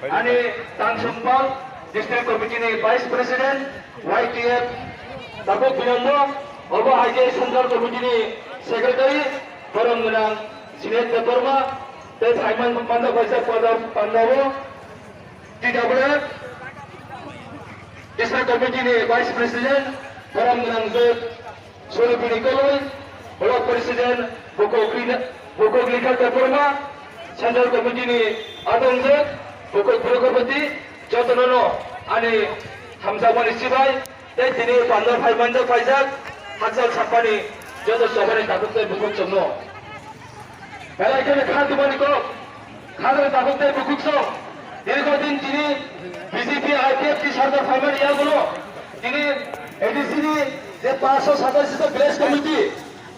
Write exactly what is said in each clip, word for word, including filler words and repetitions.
Ani Tangsongpal, District Committee ni Vice President, Y T F, Tabuk Binombo, obo hai khe Central Committee ni Secretary, borom gwnang Sinet Debbarma, tei phaiman manjak kaisa panda, pandao, T W F, District Committee ni Vice President, borom gwnang Jot Suri bini koloi, Block President, Bukok Lina-, Bukok Likha Debbarma, Central Committee ni Adongjak, Bukok Bwrwkapati, jotono no ani hamjakmani chibai, tei tini pandao phai manjak phaijak, hakchal sampani joto chobani takhuk tei bukhuk chwngno. Belai kheno kha tubani kok, kha tubani takhuk tei bukhuk song. Dirgho din tini B J P I P F T sarkar phaimani yagulo tini A D C ni je paansh satais ta village committee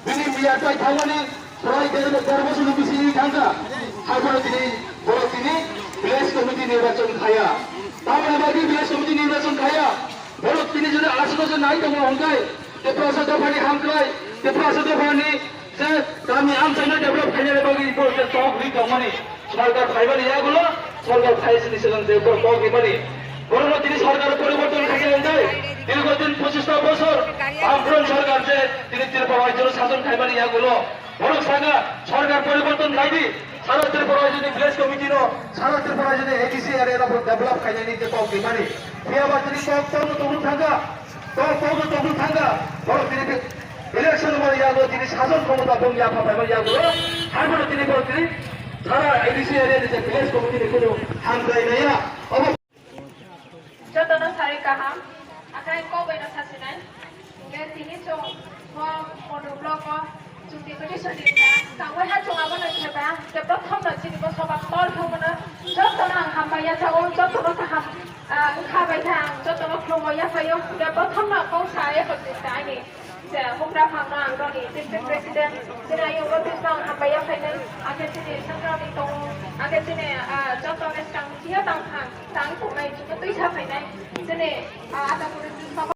bini miya tai thangmani prai der der bosor ni bisi ni thangkha. Haiphano tini borok tini village committee nirbachon khaya. Tamoni bagwi village committee nirbachon khaya. Borok tini jodi aswk se nai tongo hwnkhe, Tiprasa dophani hamkrai, Tiprasa dophani je kami amchaino develop khainani bagwi bo je tok ri tongmani, sarkar phaimani yagulo, sarkar phaisini sigang je bo tok rimani. Borokno tini sarkar poriborton khaikha hwnkhe, dirgho din pochista bosor Bamfront sarkar je tini Tripura rajyono sason khaimani yagulo, borok saka sarkar poriborton khaidi, sara Tripura rajyoni village committee no, sara Tripura rajyoni A D C area no develop khainani je tok rimani. Phiyaba tini tok tokno tongwi thangkha. Tok tok tok thangkha, borok tini election mani yago tini sason khomota bung yapha phaimani yago, haiphano tini borok tini sara A D C area ni je village committee ni kunu hamkrai naiya. Obo jotono sari kaham, akhai kok bai no sasinai. Hingke tini chwng bo Modu block o chwng deputation ringkha, tangwi ha chwng abono khe ba, hingke prothom no chini bo soba tol khe bono jotono ang hambai yachago, jotono kaham, ah, wngkha bai kha ang jotono khulumui yaphaio, hingke prothom no kok sa ekotris ta ani je bugra phang no ang roni district president, chini ayung office no ang hambai yaphainai, akhe chini central ni tongo, akhe chini, ah, joto restaurant chini tang phang, tang tongnai chini twi sa phainai, chini, ah, Atakuri